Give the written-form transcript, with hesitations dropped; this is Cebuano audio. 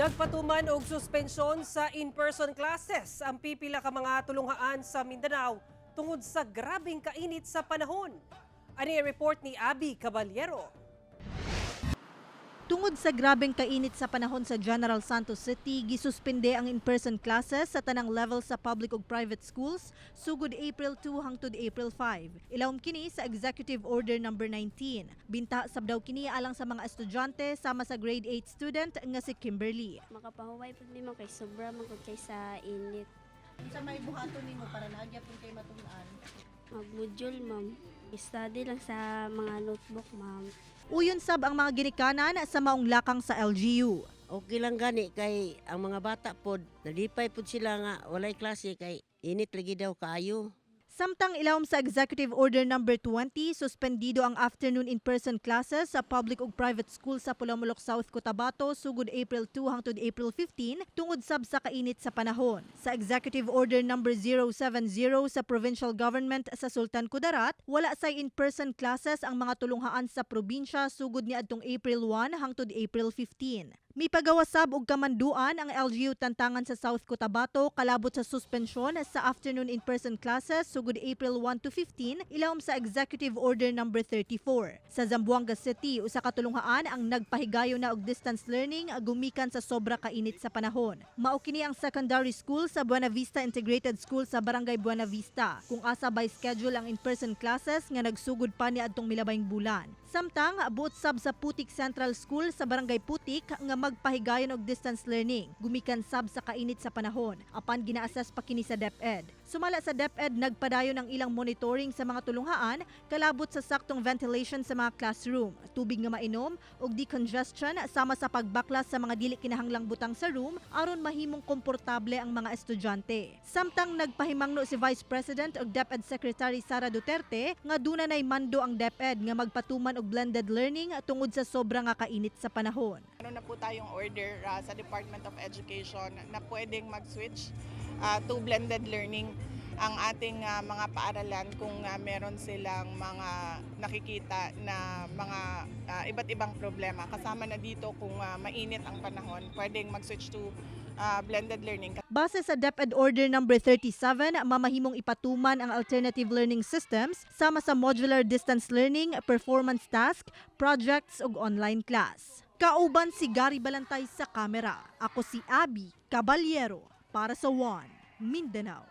Nagpatuman og suspensyon sa in-person classes ang pipila ka mga tulunghaan sa Mindanao tungod sa grabeng kainit sa panahon. Ani ang report ni Abby Caballero. Tungod sa grabeng kainit sa panahon sa General Santos City, gisuspende ang in-person classes sa tanang level sa public ug private schools sugod April 2 hangtod April 5. Ilawom kini sa Executive Order number 19. Binta sab daw kini alang sa mga estudyante sama sa grade 8 student nga si Kimberly. Makapahuway pud mi, ma'am, kay sobra man gud kay sa init. Unsa may buhaton nimo para naa gyapon kay matun-an? Mag-module, ma'am. Study lang sa mga notebook, ma'am. Uyon sab ang mga ginikanan sa maong lakang sa LGU. Okay lang gani kay ang mga bata pod nalipay pod sila nga walay klase kay init lagi daw kaayo. Samtang ilawom sa Executive Order number 20, suspendido ang afternoon in-person classes sa public ug private school sa Polomolok, South Cotabato sugod April 2 hangtod April 15 tungod sab sa kainit sa panahon. Sa Executive Order number 070 sa provincial government sa Sultan Kudarat, wala say in-person classes ang mga tulunghaan sa probinsya sugod niadtong April 1 hangtod April 15. Mipagawas sab og kamanduan ang LGU Tantangan sa South Cotabato kalabot sa suspensyon sa afternoon in-person classes sugod April 1 to 15 ilawom sa Executive Order number 34. Sa Zamboanga City, usa ka tulunghaan ang nagpahigayon na og distance learning gumikan sa sobra kainit sa panahon. Mao kini ang secondary school sa Buena Vista Integrated School sa Barangay Buena Vista, kung asa by schedule ang in-person classes nga nagsugod pa niadtong milabayng bulan. Samtang buot sab sa Putik Central School sa Barangay Putik nga magpahigayon og distance learning gumikan sab sa kainit sa panahon, apan gina-assess pa kini sa DepEd. Sumala sa DepEd, nagpadayon ang ilang monitoring sa mga tulunghaan kalabot sa saktong ventilation sa mga classroom, tubig nga mainom ug decongestion sama sa pagbaklas sa mga dili kinahanglang butang sa room aron mahimong komportable ang mga estudyante. Samtang nagpahimangno si Vice President ug DepEd Secretary Sara Duterte nga duna nay mando ang DepEd nga magpatuman og blended learning tungod sa sobra nga kainit sa panahon. Meron na po tayong order sa Department of Education na pwedeng mag-switch to blended learning ang ating mga paaralan kung meron silang mga nakikita na mga iba't ibang problema. Kasama na dito kung mainit ang panahon, pwedeng mag-switch to blended learning. Base sa DepEd Order number 37, mamahimong ipatuman ang alternative learning systems sama sa modular distance learning, performance task, projects ug online class. Kauban si Gary Balantay sa kamera. Ako si Abby Caballero para sa One Mindanao.